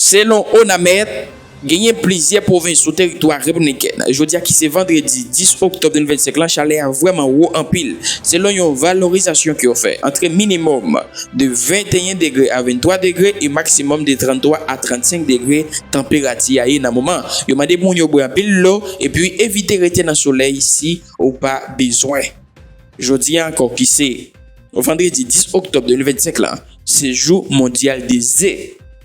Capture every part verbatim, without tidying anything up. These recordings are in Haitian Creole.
Selon ONAMET, genyen plizyè pwovens sou teritwa repibliken. Jodi a ki se vandredi dis oktòb de mil vennsenk lan, chalè a vrèman wo anpil. Selon yon valorizasyon ke yo fè, antre minimòm de venteyen degre a venntwa degre e maksimòm de tranntwa a trannsenk degre tanperati a ye nan moman. Yo mande moun yo bwè anpil dlo epi evite rete nan solèy si ou pa bezwen. Jodi a ankò ki se vandredi dis oktòb de mil vennsenk lan, se jou mondyal de ze.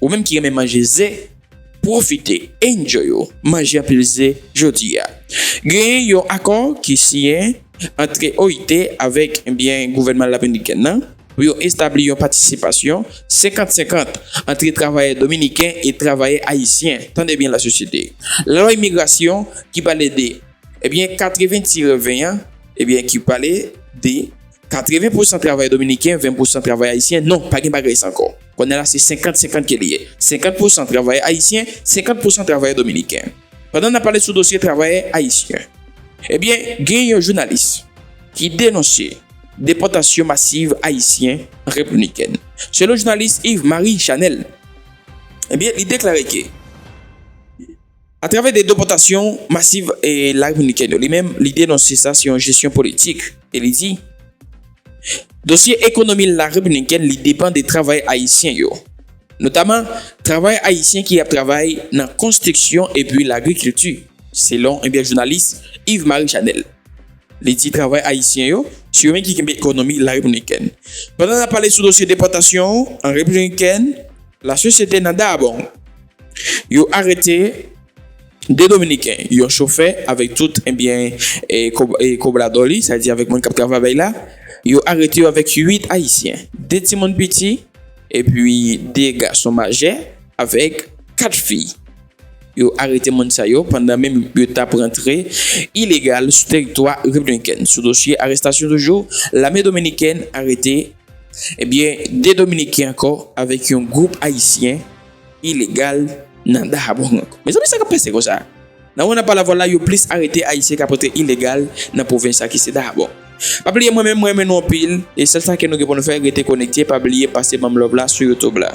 Ou menm ki renmen manje ze, pwofite, enjoy ou, manje anpil ze jodi a. Genyen yon akò ki siyen antre O I T avèk, ebyen, gouvènman Ladominiken nan pou yo establi yon patisipasyon senkant senkant antre travayè dominiken e travayè ayisyen. Tande byen, lasosyete. Lalwa imigrasyon ki pale de, ebyen, katreven tire ven an, ebyen, ki pale de katreven pousan travayè dominiken, ven pousan travayè ayisyen. Non, pa gen bagay sa ankò. Kounye a la, se senkant senkant ke li ye. Senkant pousan travayè ayisyen, senkant pousan travayè dominiken. Pandan n ap pale sou dosye travayè ayisyen, ebyen, gen yon jounalis ki denonse depòtasyon masiv ayisyen an Repiblik Dominikèn. Selon jounalis Yves Marie Chanel, ebyen, li deklare ke atravè de depòtasyon masiv e Larepiblikèn yo, li menm, li denonse sa se yon jesyon politik. E li di, dosye ekonomi Larepiblikèn, li depann de travayè ayisyen yo. Notaman, travayè ayisyen ki ap travay nan konstriksyon epi lagrikilti, selon, ebyen, jounalis Yves Marie Chanel. Li di travayè ayisyen yo, se yo menm ki kenbe ekonomi Larepiblikèn. Pandan n ap pale sou dosye depòtasyon an Repiblik Dominikèn, lasosyete nan Dahab, yo arete de Dominiken, yon chofè avèk tout, ebyen, e, kob-, e, kobradò li, sa di avèk moun k ap travay la. Yo arete yo avèk uit Ayisyen, de timoun piti, epi de gason majè avèk kat fi. Yo arete moun sa yo pandan menm yo t ap rantre ilegal sou teritwa Repiblik Dominikèn. Sou dosye arestasyon toujou, lame dominikèn arete, ebyen, de Dominiken ankò avèk yon gwoup Ayisyen ilegal nan Dahab ankò. Mezanmi, sa k ap pase konsa? Nan moman n ap pale avè w la, yo plis arete Ayisyen k ap rantre ilegal nan pwovens sa ki se Dahab. Pa bliye, mwen menm, mwen renmen nou anpil, e sèl sa ke nou gen pou nou fè, rete konekte, pa bliye pase ban m love la sou YouTube la.